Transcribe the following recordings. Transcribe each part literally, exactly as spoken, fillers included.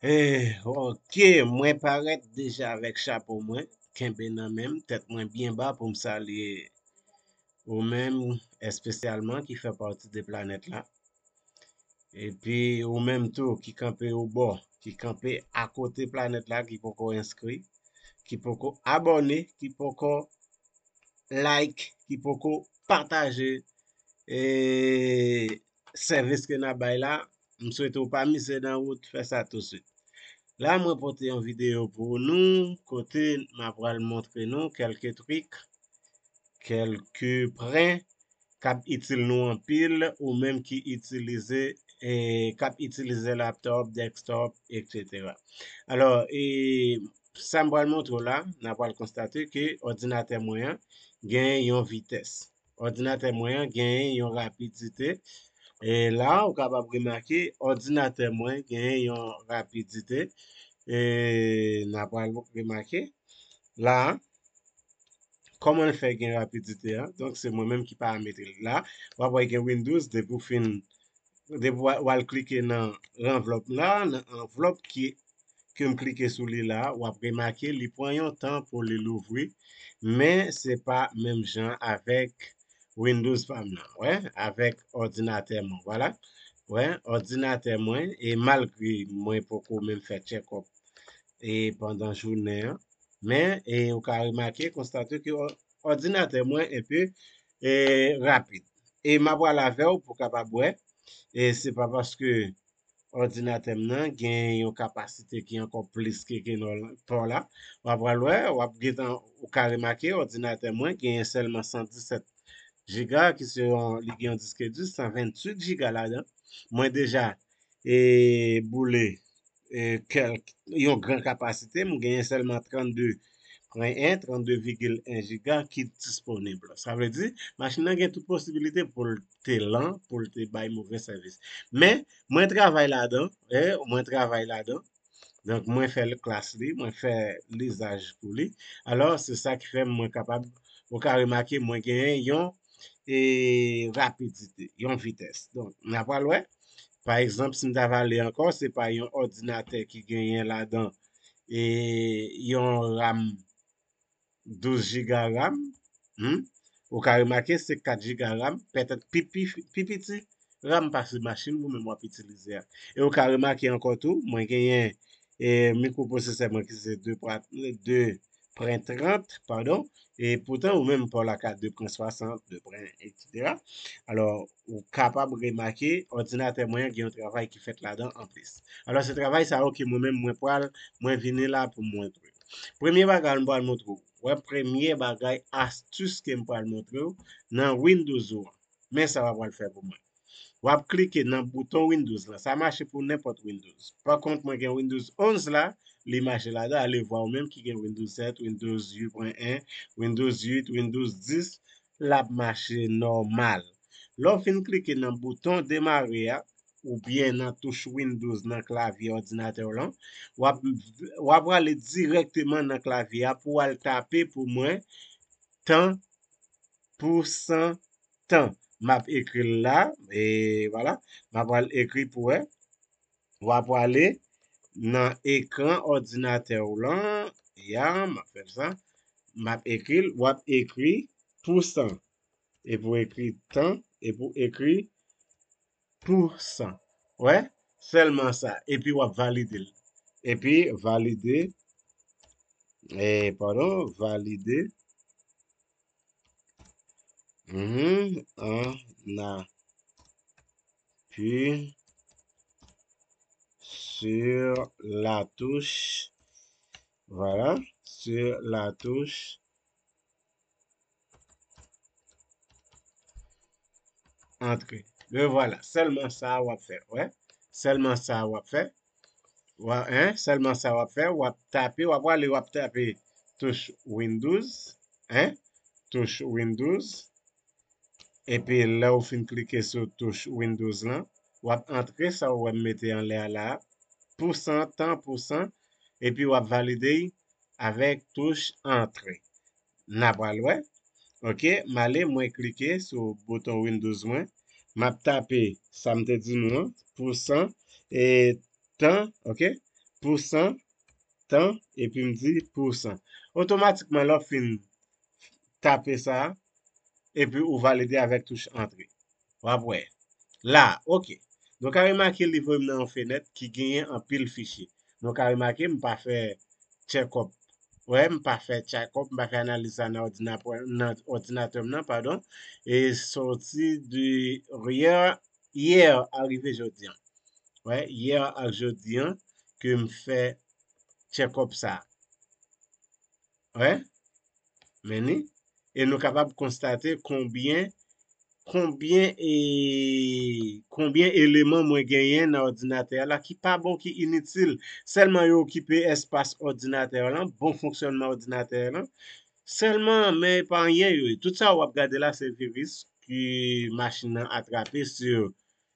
Eh, ok, mwen parèt deja avèk chapo mwen, kenbe nan men m, tèt mwen byen ba pou m salye ou menm espesyalman ki fè pati de planèt la. Epi ou menm tou ki kanpe obò, ki kanpe akote planèt la, ki poko enskri, ki poko abòne, ki poko like, ki poko pataje e sèvis ke n ap bay la, m swete w pa mize nan wout, fè sa touswit. La, mwen pote yon videyo pou nou, kote m ap pral montre nou kèlke trik, kèlke pwen k ap itil nou anpil, ou menm ki itilize, e, k ap itilize laptop, desktop, et cetera. Alò, e, sa m pral montre w la, n a pral konstate ke òdinatè mwen an gen yon vitès. Òdinatè mwen an genyen yon rapidite. E la, ou kapab remake, òdinatè mwen genyen yon rapidite. E n a pral remake la, kòman l fè gen rapidite a? Donk, se mwen menm ki paramete l la. W ap wè gen Windows, depi w fin, depi w al klike nan anvlòp la, nan anvlòp ki ke m klike sou li la, w ap remake li pran yon tan pou li louvri, men se pa menm jan avèk Windows pa m nan, wè, avèk òdinatè mwen, vwala. Wè, òdinatè mwen, e malgre mwen poko menm fè check-up e pandan jounen an, men e ou ka remake, konstate ke ò- òdinatè mwen enpe e rapid. E m ap pral avè w pou w kapab wè, e se pa paske òdinatè m nan gen yon kapasite ki ankò plis ke, ke nò- pa w la. W ap pral wè, w ap gentan, ou ka remake, òdinatè mwen genyen sèlman san disèt jiga, ki se yon, li gen yon disk di, san venntuit jiga ladan. Mwen deja e boule e kèk, yon gran kapasite, m genyen sèlman trannde pwen en, trannde vigil en jiga ki disponib. Sa vle di, machin nan gen tout posibilite pou l te lan, pou l te bay move sèvis. Men, mwen travay ladan, e, mwen travay ladan. Donk, mwen fè l klas li, mwen fè lizaj pou li. Alò, se sa ki fè mwen kapab, ou ka remake, mwen genyen yon e rapidite, yon vitès. Donk, n a pral wè. Pa egzanp, si m ta vale ankò, se pa yon òdinatè ki genyen ladan e yon RAM, douz jiga RAM. Hmm? Ou ka remake, se kat jiga RAM, petèt pi, pi, pi piti RAM pase machin ou menm w ap itilize a. E ou ka remake ankò tou, mwen genyen e mikroprosesè mwen ki se de pwen, de pwen trant, padon, e poutan ou menm pa w la ka de pwen swasant, de pwen, et cetera. Alò, ou kapab remake, òdinatè mwen an gen yon travay ki fèt ladan anplis. Alò, se travay sa yo ke mwen menm, mwen pral, mwen vini la pou m montre. Premye bagay, m pral montre w. Wè, premye bagay, astis ke m pral montre w nan Windows ou an. Men sa w ap pral fè pou mwen. W ap klike nan bouton Windows la. Sa mache pou nenpòt Windows. Pa kont, mwen gen Windows onz la, li mache ladan. Ale vwa ou menm ki gen Windows sèt, Windows uit pwen en, Windows uit, Windows dis, l ap mache nòmal. Lè w fin klike nan bouton demare a, oubyen nan touch Windows nan klavye òdinatè w lan, w ap, w ap prale dirèkteman nan klavye a pou w al tape pou mwen tan pou san tan. M ap ekri l la, e vwala, m ap al ekri pou wè. W ap prale nan ekran òdinatè w lan, ya, m ap fè sa. M ap ekri l, w ap ekri pou san. Epi w ekri tan, epi w ekri pou san. Wè, sèlman sa. Epi w ap valide l. Epi valide, e, padon, valide. Mhm, an apui sur la touche. Voilà, sur la touche. Antre. E vwala, sèlman sa w ap fè, wè. Sèlman sa w ap fè. Wè, en, sèlman sa w ap fè, w ap tape, w ap prale, w ap tape touch Windows, en, touch Windows. Epi lè w fin klike sou touch Windows lan, w ap antre sa w wè m mete anlè a la, pou san, tan pou san, epi w ap valide l avèk touch antre. N a pral wè. Ok, m ale, mwen klike sou bouton Windows mwen. M ap tape sa m te di nou an, pou san, e tan, ok, pousan, tan, epi m di pousan. Otomatikman, lè w fin tape sa, epi ou valide avèk touch antre. W ap wè. La, ok. Nou ka remake li voye m nan yon fenèt ki genyen anpil fichye. Nou ka remake m pa fè check-up. Wè, m pa fè check-up, m pa fè analiz sa nan òdinatè, nan òdinatè m nan, padon. E soti de yè, yè a rive jodi an. Wè, yè ak jodi an ke m fè check-up sa. Wè, men ni. E nou kapab konstate konbyen, konbyen, e, konbyen eleman mwen genyen nan òdinatè a la ki pa bon, ki initil. Sèlman yo okipe espas òdinatè a lan, bon fonksyònman òdinatè a lan. Sèlman, men e pa anyen yo ye. Tout sa w ap gade la, se viris ke machin nan atrape sou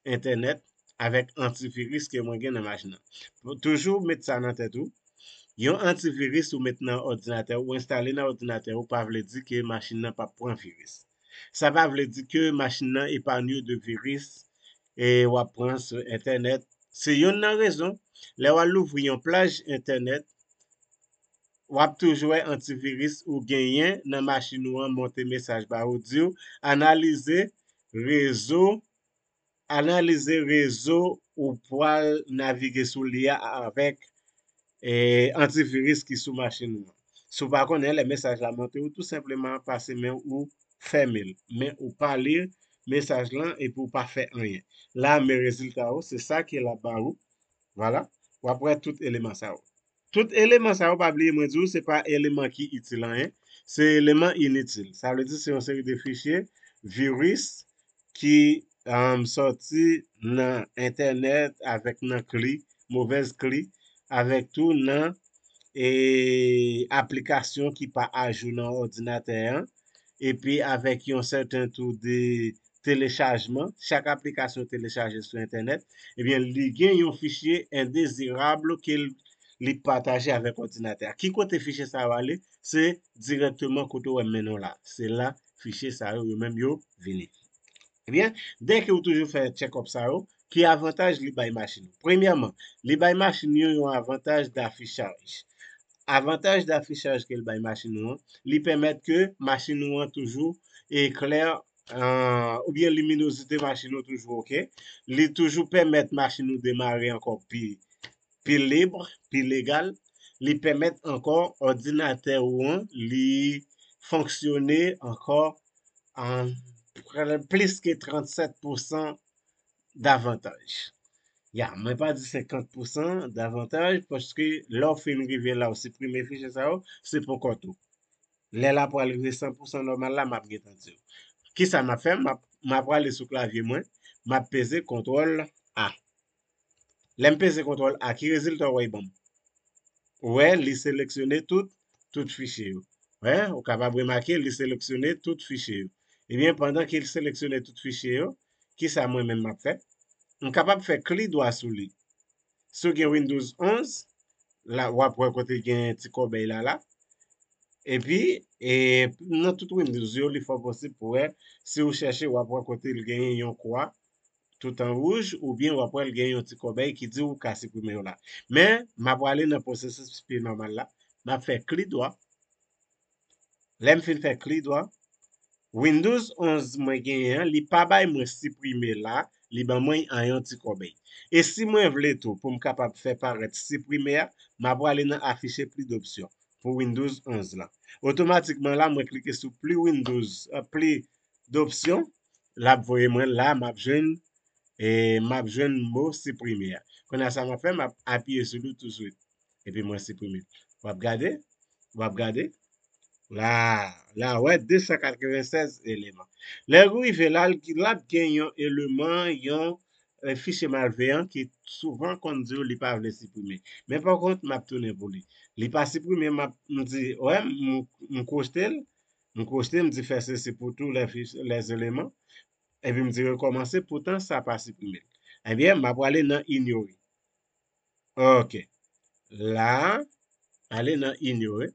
entènèt avèk antiviris ke mwen gen nan machin nan. Toujou met sa nan tèt ou. Yon antiviris ou met nan òdinatè, ou enstale nan òdinatè ou, pa vle di ke machin nan p ap pran viris. Sa pa vle di ke machin nan epanye de viris e w ap pran sou entènèt. Se youn nan rezon, lè w al louvri yon plaj entènèt, w ap toujou wè antiviris ou genyen nan machin ou an monte mesaj ba ou, di w analize rezo, analize rezo ou pral navige sou li a avèk, e, antiviris ki sou machin ou an. Si w pa konnen, lè mesaj la monte, ou tou senpleman pase men ou fèmen l. Men ou pa li mesaj lan epi ou pa fè anyen. La, men rezilta ou, se sa ke l ap ba ou. Vwala. W ap wè tout eleman sa yo. Tout eleman sa yo, pa bliye mwen di w, se pa eleman ki itil anyen. Se eleman initil. Sa vle di se yon seri de fichye, viris, ki, um, sòti nan entènèt avèk nan kli, movèz kli, avèk tou nan, e, aplikasyon ki pa ajou nan òdinatè an, epi avèk yon sèten tou de telechajman. Chak aplikasyon telechaje sou entènèt, ebyen, li gen yon fichye endezirab ke l, li pataje avèk òdinatè a. Ki kote fichye sa yo ale? Se dirèkteman kote w wè m mennen w la. Se la fichye sa yo, yo menm yo vini. Ebyen, dèke ou toujou fè check-up sa yo, ki avantaj li bay machin ou? Premyèman, li bay machin yo yon avantaj dafichaj. Avantaj dafichaj ke l bay machin ou an, li pèmèt ke machin ou an toujou eklè, ah, oubyen liminozite machin ou toujou oke. Li toujou pèmèt machin ou demare ankò pi, pi lib, pi legal. Li pèmèt ankò òdinatè ou an, li fonksyone ankò an plis ke trannsèt pousan davantaj. Ya, mwen pa di senkant pousan davantaj, paske lè w fin rive la, w siprime fichye sa yo, se pou kont ou. Lè l ap pral rive san pousan nòmal la, m ap gentan di w. Kisa m ap fè? M ap, m ap prale sou klavye mwen, m ap peze kontwòl A. Lè m peze kontwòl A, ki rezilta w wè l ban m? Ou wè, li seleksyone tout, tout fichye yo. Wè, ou kapab remake, li seleksyone tout fichye yo. Ebyen, pandan ke l seleksyone tout fichye yo, kisa mwen menm m ap fè? M kapab fè klik dwa sou li. Si w gen Windows onz, la, w ap wè kote gen ti kòbèy la, la. Epi, e, nan tout Windows yo, li fò posib pou wè, si w chèche, w ap wè kote l genyen yon kwa, tout an wouj, oubyen w ap wè l gen yon ti kòbèy ki di w ka siprime yo la. Men, m ap prale nan pwosesis pi nòmal la. M ap fè klik dwa. Lè m fin fè klik dwa, Windows onz mwen genyen an, li pa bay mwen siprime la, li ban mwen an yon ti kòbèy. E si mwen vle tou, pou m kapab fè parèt siprime a, m ap prale nan afiche pli dopsyon pou Windows onz la. Otomatikman la, mwen klike sou pli Windows, euh, pli dopsyon, l ap voye mwen la, m ap jwenn, e m ap jwenn mo siprime a. Kounye a sa m ap fè, m ap apiye sou li touswit. Epi mwen siprime. W ap gade, w ap gade. La, la, wè, de san katrevennsèz eleman. Lè l rive la, l, l ap gen yon eleman, yon, e, fichye malveyan ki souvan konn di w li pa vle siprime. Men pa kont, m ap tounen pou li. Li pa siprime, m ap, m di, wè, m, m kwochte l, m kwochte, m di fè sesi pou tou lè fich, lè eleman. Epi m di rekòmanse, poutan sa pa siprime. Ebyen, m ap prale nan inyore. Ok. La, ale nan inyore.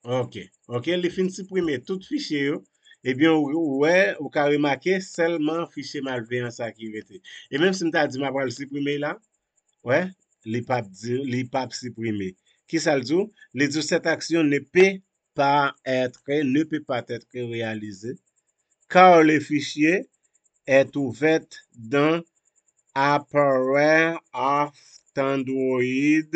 Ok. Ok, li fin siprime tout fichye yo. Ebyen, ou, ou wè, ou ka remake sèlman fichye malveyan sa ki rete. E menm si m ta di m ap pral siprime la, wè, li p ap di, li p ap siprime. Kisa l di w? Li di w, cette action ne peut pas être, ne peut pas être réalisée, car le fichier est ouvert dans Apereo of Android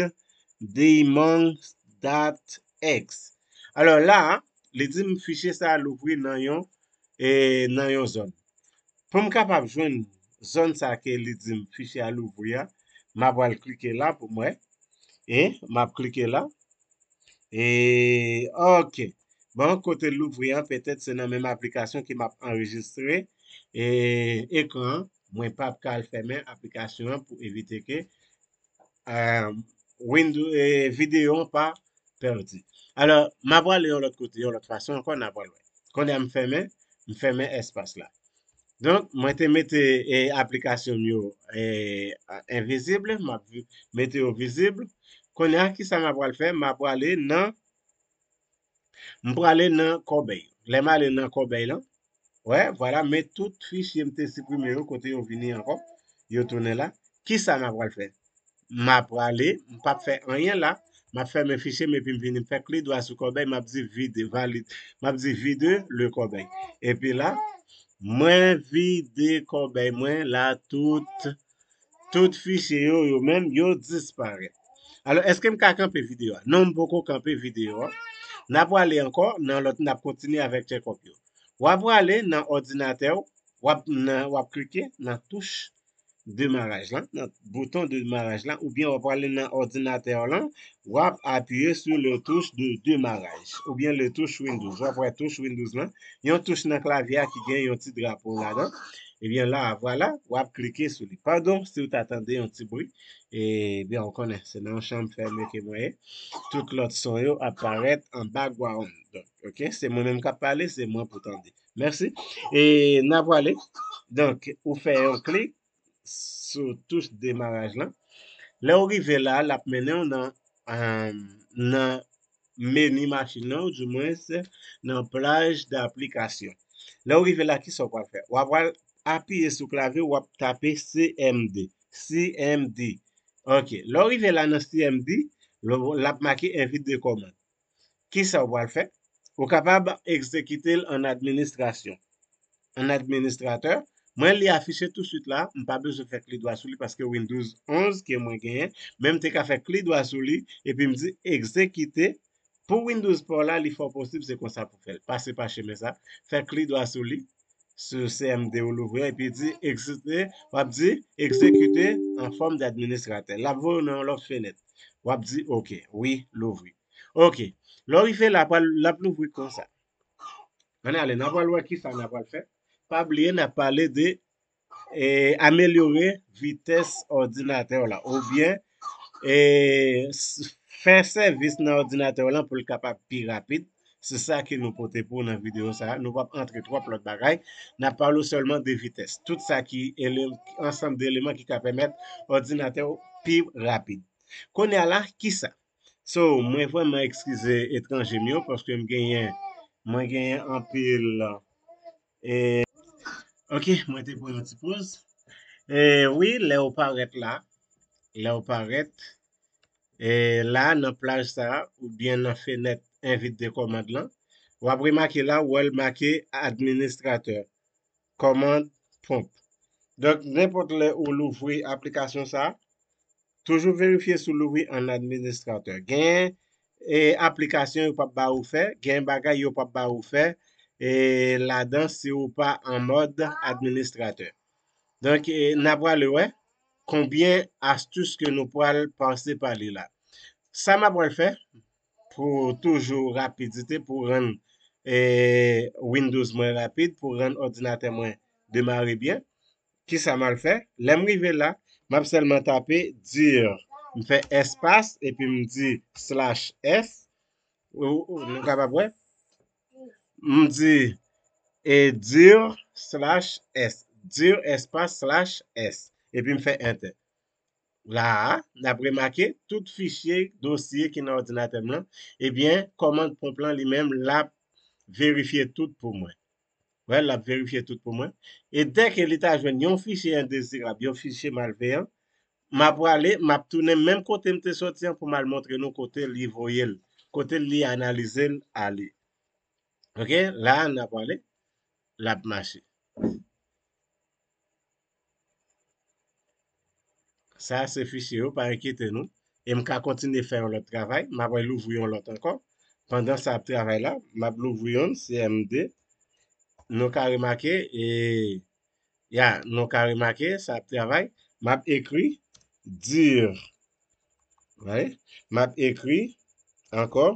daemon dot exe. Alò la, li di m fichye sa a louvri nan yon, e, nan yon zòn. Pou m kapab jwenn zòn sa ke li di m fichye a louvri a, m ap pral klike la pou m wè. E m ap klike la. E, ok. Bon, kote l louvri an, petèt se nan menm aplikasyon ke m ap anrejistre, e, ekran an. Mwen p ap ka al fèmen aplikasyon an pou evite ke, e, Windows, e, videyo an pa pèdi. Alò, m ap prale yon lòt kote, yon lòt fason ankò, n ap pral wè. Kounye a m fèmen, m fèmen espas la. Donk, mwen te mete, e, aplikasyon m yo, e, envizib, m ap vi- mete yo vizib. Kounye a, kisa m ap pral fè? M ap prale nan, m prale nan kòbèy. Lè m ale nan kòbèy lan, wè, vwala, men tout fichye m te siprime yo, kote yo vini ankò, yo tounen la. Kisa m ap pral fè? M ap prale, m p ap fè anyen la. M ap fèmen fichye m epi m vini, m fè klik dwa sou kòbèy, m ap di vide, valide. M ap di vide le kòbèy. Epi la, mwen vide kòbèy mwen la, tout, tout fichye yo, yo menm, yo disparèt. Alò, èske m ka kanpe videyo a? Non, m poko kanpe videyo a. N ap prale ankò nan lòt, n ap kontinye avèk check-up yo. W ap prale nan òdinatè w, w ap nan, w ap klike nan touch demaraj lan, nan bouton demaraj lan, oubyen w ap prale nan òdinatè w lan, w ap apiye sou le touch de demaraj, oubyen le touch Windows. W ap wè touch Windows lan, yon touch nan klavye a ki gen yon ti drapo ladan. Ebyen la, vwala, w ap klike sou li. Padon si w ta tande yon ti bri. Ebyen, w konnen, se nan yon chanm fèmen ke mwen ye. Tout lòt son yo ap parèt an background. Donk, ok, se mwen menm k ap pale, se mwen pou tande. Mèsi. E n ap prale. Donk, ou fè yon klik sou touch demaraj lan. Lè w rive la, l ap mennen w nan, e, nan meni machin nan, oudimwens nan plaj daplikasyon. Lè w rive la, kisa w pral fè? W ap pral apiye sou klavye, w ap tape C M D. C M D. Ok. Lè w rive la nan C M D, l ap make invite de commande. Kisa w pral fè? Ou kapab egzekite l an administrasyon. An administratè, mwen li afiche touswit la, m pa bezwen fè klik dwa sou li paske Windows onz ke mwen genyen, men m te ka fè klik dwa sou li, epi m di egzekite. Pou Windows pa w la, li fò posib, se konsa pou fè l. Pase pa chemen sa, fè klik dwa sou li, sou C M D ou louvri an, epi di egzekite, w ap di egzekite an fòm d'administratè. L ap voye w nan yon lòt fenèt. W ap di ok, wi, louvri. Ok. Lè w rive la, pral, l ap louvri konsa. Ann ale, n a pral wè kisa n a pral fè. Pa bliye, n ap pale de, e, amelyore vitès òdinatè w la, oubyen, e, s- fè sèvis nan òdinatè w lan pou l kapab pi rapid. Se sa ke nou pote pou w nan videyo sa a. Nou p ap antre twòp lòt bagay. N ap pale w sèlman de vitès. Tout sa ki ele- ansanm de eleman ki ka pèmèt òdinatè w pi rapid. Kounye a la, kisa? So, mwen vrèman eskize etranje m yo, paske m genyen, mwen genyen anpil, e, ok, mwen te pran yon ti poz. E, wi, lè w parèt la, lè w parèt, e, la, nan plaj sa a, oubyen nan fenèt envit de kòmand lan, w ap remake la, ou wè l make administratè, command prompt. Donk, nenpòt lè ou louvri aplikasyon sa a, toujou verifye si w louvri an administratè. Gen, e, aplikasyon yo p ap ba ou fè, gen bagay yo p ap ba ou fè, e, ladan si ou pa an mòd administratè. Donk, e, n a pral wè konbyen astis ke nou pral pase pa li la. Sa m a pral fè pou toujou rapidite, pou rann, e, Windows mwen rapid, pou rann òdinatè mwen demare byen, kisa m al fè? Lè m rive la, m ap sèlman tape dir. M fè espas, epi m di slash s. Ou, ou, nou kapab wè. M di, e, dir slash s. Dir espas slash s. Epi m fè enter. La a, n ap remake tout fichye, dosye ki nan òdinatè m lan, ebyen, command prompt lan li menm, l ap verifye tout pou mwen. Wè, l ap verifye tout pou mwen. E dèke li ta jwenn yon fichye endezirab, yon fichye malveyan, m ap prale, m ap tounen menm kote m te soti an pou m al montre nou kote li voye l, kote li analize l ale. Ok, la a n ap prale, l ap mache. Sa se fichye yo, pa enkyete nou. E m ka kontinye fè yon lòt travay. M ap louvri yon lòt ankò. Pandan sa ap travay la, m ap louvri yon C M D. Nou ka remake, e, ya, nou ka remake, sa ap travay. M ap ekri dir. Right? M ap ekri ankò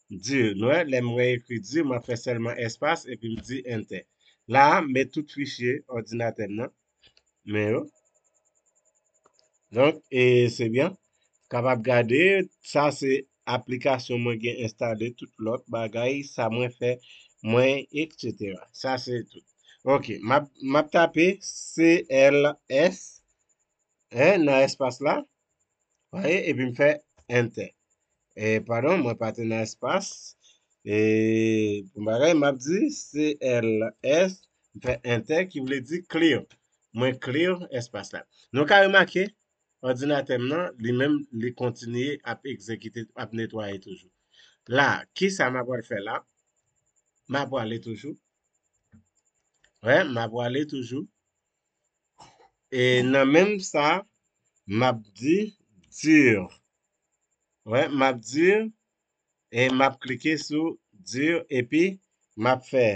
dir. Nou wè, lè m wè ekri dir, m ap fè sèlman espas epi m di enter. La a, m met tout fichye òdinatè m nan. Men yo. Donk, e se byen. Kapab gade, sa se aplikasyon mwen gen enstale, tout lòt bagay, sa mwen fè, mwen, et cetera. Sa se tout. Ok, m ap, m ap tape C L S, en, nan espas la. Voye, epi m fè enter. E, padon, mwen pa te nan espas. E, pou bagay, m ap di C L S, m fè enter, ki vle di clear. Mwen clear espas la. Nou ka remake, òdinatè m nan, li menm, li kontinye ap egzekite, ap netwaye toujou. La, kisa m ap pral fè la? M ap prale toujou. Wè, m ap prale toujou. E nan menm sa, m ap di dir. Wè, m ap dir, e m ap klike sou dir, epi m ap fè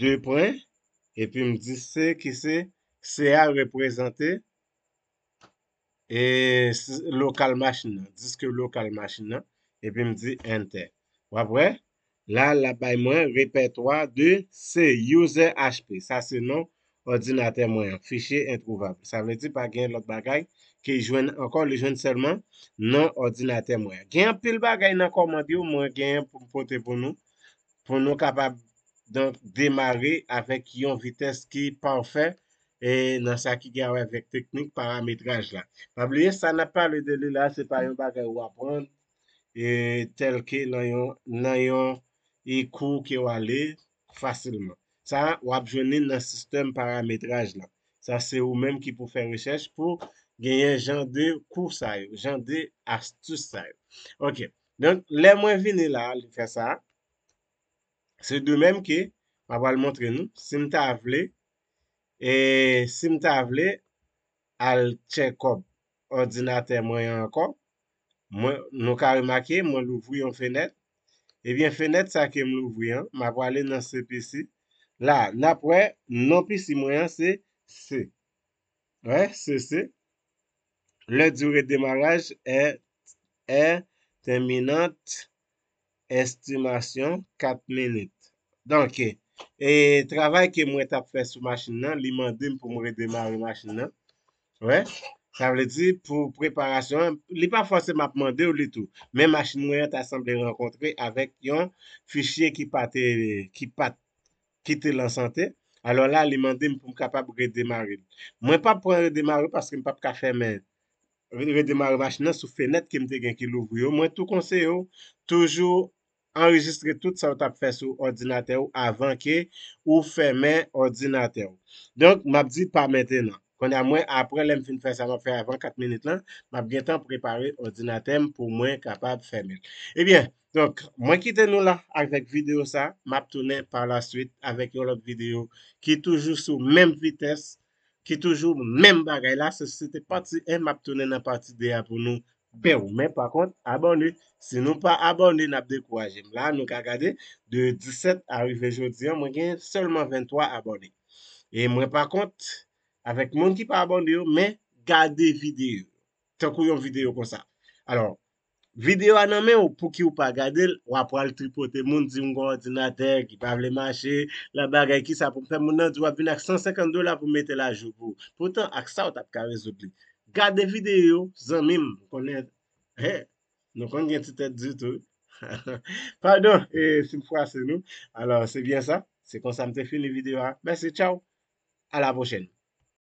de pwen, epi m di C, ki se, C a reprezante, e, s-, lokal machin nan, disk lokal machin nan, epi m di enter. W ap wè, la, l ap bay mwen repètwa de C, user H P. Sa se non òdinatè mwen an, fichye entwouvab. Sa vle di pa gen lòt bagay ke jwenn ankò, li jwenn sèlman non òdinatè mwen an. Gen anpil bagay nan kòmand yo, mwen genyen pou m pote pou nou, pou nou kapab, donk, demare avèk yon vitès ki pafè, e nan sa ki gen a wè avèk teknik parametraj la. Pa bliye, sa n ap pale de li la, se pa yon bagay ou aprann, e tèlke nan yon, nan yon, e kou ke w ale fasilman. Sa, w ap jwenn li nan sistèm parametraj la. Sa, se ou menm ki pou fè rechèch pou genyen jan de kou sa yo, jan de astis sa yo. Ok. Donk, lè mwen vini la, li fè sa. Se de menm ke m ap pral montre nou. Si m ta vle, e si m ta vle al tchekòp òdinatè mwen an ankò, mwen, nou ka remake, mwen louvri yon fenèt. Ebyen, fenèt sa ke m louvri an, m ap prale nan C P C. La, n ap wè, non P C mwen an se C. Wè, se C. Lè dire demaraj è, è tèminant estimasyon kat minit. Donk, e travay ke mwen t ap fè sou machin nan, li mande m pou m redemare machin nan. Wè, sa vle di pou preparasyon an, li pa fòseman ap mande w li tou. Men machin mwen an ta sanble rankontre avèk yon fichye ki pa te, ki pa t ki te lan sante. Alò la, li mande m pou m kapab redemare l. Mwen p ap pran redemare paske m p ap ka fèmen, re-, redemare machin nan sou fenèt ke m te gen ki louvri yo. Mwen tou konseye w toujou anrejistre tout sa w t ap fè sou òdinatè w avan ke ou fèmen òdinatè w. Donk, m ap di pa mentenan. Kounye a, mwen, apre lè m fin fè sa m ap fè avan kat minit lan, m ap gentan prepare òdinatè m pou mwen kapab fèmen l. Ebyen, donk, mwen kite nou la avèk videyo sa. M ap tounen pa la swit avèk yon lòt videyo ki toujou sou menm vitès, ki toujou menm bagay la. Se, se te pati en, m ap tounen nan pati de a pou nou. Bèw. Men pa kont, abòne. Si nou pa abòne, n ap dekouraje m. La, nou ka gade, de disèt a rive jodi an, mwen gen sèlman venntwa abòne. E mwen pa kont avèk moun ki pa abòne yo, men gade videyo. Tankou yon videyo konsa. Alò, videyo a nan men w, pouki w pa gade l, w ap pral tripote moun, di m gon òdinatè ki pa vle mache, la bagay ki sa pou m fè, moun nan di w ap vin ak san senkant dola pou m mete l ajou pou ou. Poutan, ak sa, w t ap ka rezoud li. Gade videyo, zanmi m, konnen, he, nou konn gen ti tèt ditou. Padon, e, si m fwase nou. Alò, se byen sa. Se konsa m te fini videyo a. Mèsi, tchaw. A la pwochèn.